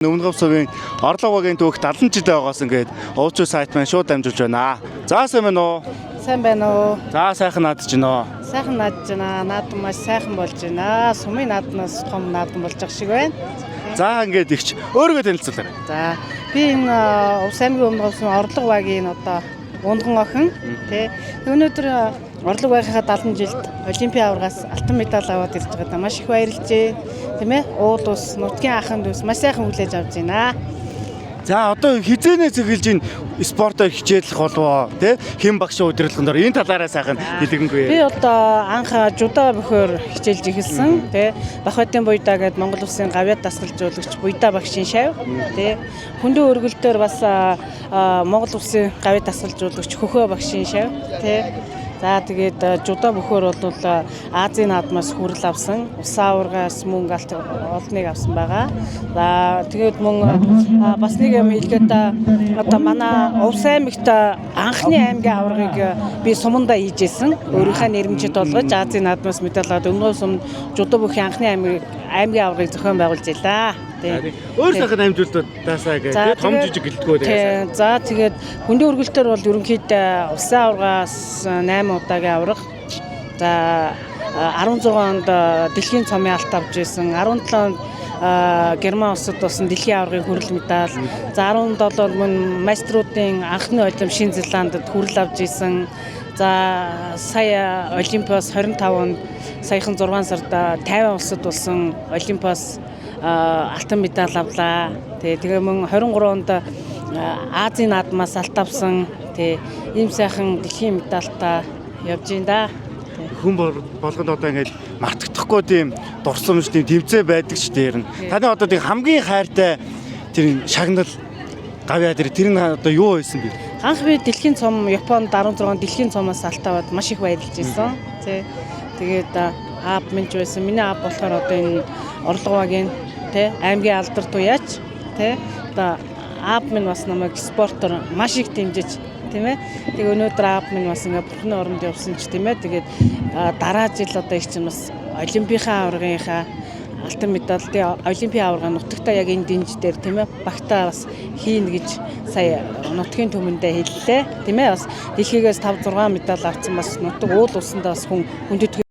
Өмнө Говь сувгийн Орлого багийн түүх 70 жил байгаас ингээд уучлал сайт маань шууд дамжуулж байна. За, сайн байна уу? Сайн байна уу? За, сайхан наадж байна уу? Сайхан наадж байна. Наадам маш сайхан болж байна. Сумын нааднаас том наадам болж байгаа шиг байна. За, ингээд ихч өөрийгөө танилцуулаарай. За, би энэ Увс аймгийн Өмнө Говь сумын Орлого багийн одоо унган охин, тий. Өнөөдөр Орлого багийнхаа 70 жилд Олимпийн аваргаас алтан медаль аваад ирж байгаадаа маш их баярлж байна. Тийм ээ? Уул ус, нутгийн ахын дүүс маш сайхан хүлээж авч байна. За, одоо хизээнээс эхэлж энэ спортоор хичээлэх болов, тий? Хэн багш удирдлагын дор энэ талаараа сайхан хэлгэнгүй. Би одоо анх жудаа бөхөөр хичээлж эхэлсэн, тий. Бахбатын буйдаа гээд Монгол Улсын гавьяат дасгалжуулагч Буйдаа багшийн шав, тий. Хөндөн өргөлтөөр бас Монгол Улсын гавьяат дасгалжуулагч Хөхөө багшийн шав, тий. За, тэгээд жудаа бөхөөр бол Азийн наадмаас хүрэл авсан, усан аваргаас мөнгө алт олныг авсан байгаа. За, тэгээд мөн бас нэг юм хэлгээд, одоо манай Увс аймагт анхны аймгийн аваргыг би сумандаа хийж исэн. Өөрийнхөө нэрмжит болгож Азийн наадмаас медаль аваад Өмнө сум жудаа бүхийн анхны аймгийн аваргыг зохион байгуулж илаа. Тийм. Өөр сайхан дамжуултаасаа За, ингээд том жижиг гэлтгүү тэгээ. Тий. За, тэгээд хөндөн өргөлтөөр бол ерөнхийдөө усан аваргаас 8 удаагийн аварга. За, 16 онд дэлхийн цомын алт авч ирсэн. 17 онд Герман улсад болсон дэлхийн аваргын хүрэл медаль. За, 17 онд мөн мастеруудын анхны олимп Шинэ Зеландд хүрэл авч ирсэн. За, сая Олимпиас 25 онд саяхан 6 сард Тайван улсад болсон Олимпиас алтан медаль авлаа. Тэгээ мөн 23 онд Азийн наадмаас алт авсан. Тэ, ийм сайхан дэлхийн медальтай явж байна да. Хүн болгонд одоо ингээд мартагдахгүй тийм дурсамж, тийм тэмцээн байдаг ч дээр нь. Таны одоо тийм хамгийн хайртай тэр шагнал гавьяа тэр нь одоо юу байсан бэ? Анх би дэлхийн цом Японд 16 дэлхийн цомоос алт аваад маш их баярлж ирсэн. Тэ. Тэгээд аав минь ч байсан. Миний аав болохоор одоо энэ Орлого багийн, тэ, аймгийн алдар туяач, тэ. Одоо аав минь бас намайг спортоор маш их дэмжиж, тийм ээ. Тэгээ өнөөдөр аав минь бас ингээ бурхны оронд явсан ч, тийм ээ. Тэгээд дараа жил одоо их чинь бас олимпийнхаа аваргынхаа алтан медаль, тэгээ олимпийн аварга нутагтаа яг энэ дэнж дээр, тийм ээ, багтаа бас хийнэ гэж сая нутгийн түмэндээ хэллээ, тийм ээ. Бас дэлхийгээс 5 6 медаль авсан, бас нутаг уул усандаа бас хүн хүндэтгэж